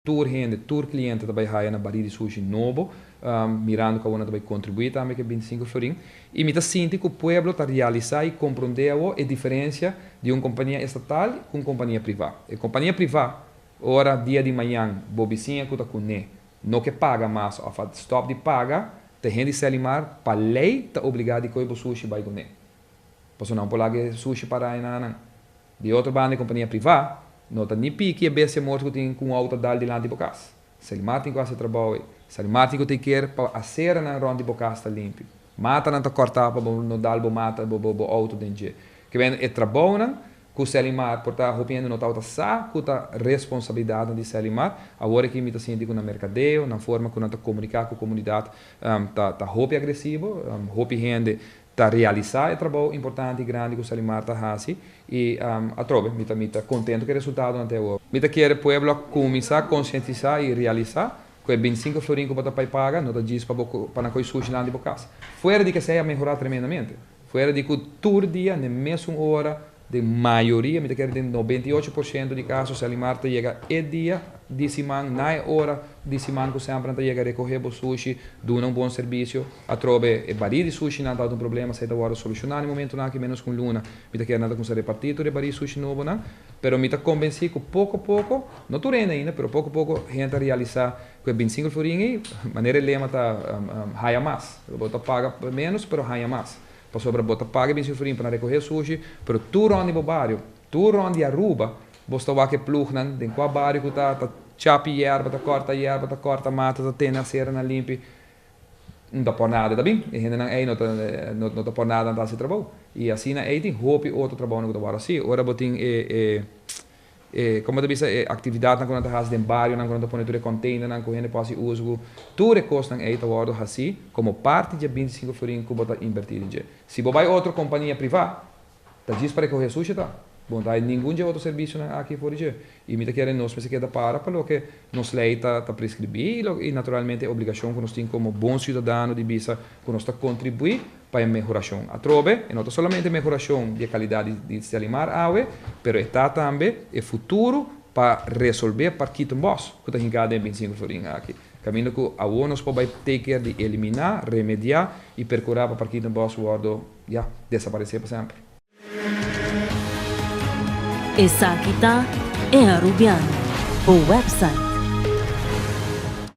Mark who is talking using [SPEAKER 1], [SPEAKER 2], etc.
[SPEAKER 1] Tur hende, tur cliente ta bay haya nan bari di sushi nobo, mirando cu awor nan ta bay contribui tambe cu e 25 florin. Y mi ta sinti cu pueblo ta realisa y compronde awor e diferencia di un compania estatal cu un compania priva. E compania priva, ora dia di mañan bo bisiña cu ta cune no ke paga mas of a stop di paga, ta hende di Selimar pa ley ta obliga di coy bo sushi bay cune. Pasobra nan por laga e sushi para enanan. Di otro banda e kompania privá no ta ni piki e bestia morto ku tin ku un outo dal dilanti bo kas. Selimar tin ku hasi e trabou ei. Selimar tin ku take care pa aseranan rònt di bo kas ta limpi. Matanan ta kòrtá pa bo no dal bo mata bo bo outo den dje. Ke bende e trabounan ku Selimar por ta hopi hende no tabata sa ku ta responsabilidatnan di Selimar. Awor aki mi ta sinti ku nan merkadeo, nan forma ku nan ta komuniká ku komunidat ta ta hopi agresivo. Hopi hende ta realisá e trabou importante i grandi ku Salimar ta hasi i atrobe mi ta mi ta kontento ku e resultadonan te awor. Mi ta kere pueblo a kuminsá konsientisá i realisá ku e 25 florin ku bo ta pai paga no ta djis pa bo pa nan kohe sushi nan di bo kas. Fuera di kesei a mehorá tremendamente. Fuera di ku tur dia n'e mesun ora Den mayoria, mi ta kere den 98% di kaso, Selimar ta yega e dia di siman, na e ora di siman ku semper nan ta yega rekohé bo sushi, duna un bon servisio. Atrobe e barí di sushinan tabata un problema, esei ta wòrdu solushoná na e momentunan aki, ménos ku un luna. Mi ta kere nan ta kuminsá repartí tur e barí sushi nobonan. Pero mi ta konbensí ku poko poko, no tur hende ainda, pero poko poko hende ta realisá ku e 25 florin ei, manera e lema ta, haya mas. Bo ta paga ménos, pero haya mas. Pasobra bo ta paga e binti florin pa nan rekohé sushi, pero tur rònt di bo bario, tur rònt di Aruba, bo sta wak e plugnan den kua bario ku ta, ta chapi yerba, ta kòrta yerba, ta kòrta mata, ta tene aseranan limpi. No ta por nada ta bin. E hendenan ei no ta no ta por nada nan ta hasi trabou. I asina ei tin hopi otro trabounan ku ta wòrdu hasi. Ora bo tin e e. E, como ta bisa, e actividadnan cu nan ta haci den barionan, cu nan ta pone tur e containernan cu hende por haci uso cu tur e cosnan ey ta wordo haci como parti dje 25 florin cu bo ta inverti den dje. Si bo bay otro compania priva, ta djis pa recoge sushi ta. Bo no ta hay ningun dje otro servicionan aki for di dje. Y mi ta kere nos mester keda para pa loke nos ley ta ta prescribi y lo y naturalmente e obligacion cu nos tin como bon ciudadano di bisa cu nos ta contribui pa e mehorashon. Atrobe, e no ta solamente mehorashon di e kalidat di Selimar awe, pero e ta tambe e futuro pa resolvé Parkietenbos ku ta hinká den e 25 florin aki. Kaminda ku awor nos por bai take care di eliminá, remediá i perkurá pa Parkietenbos wòrdu, ya, desaparesé pa semper.
[SPEAKER 2] Esaki ta E Arubiano, bo website.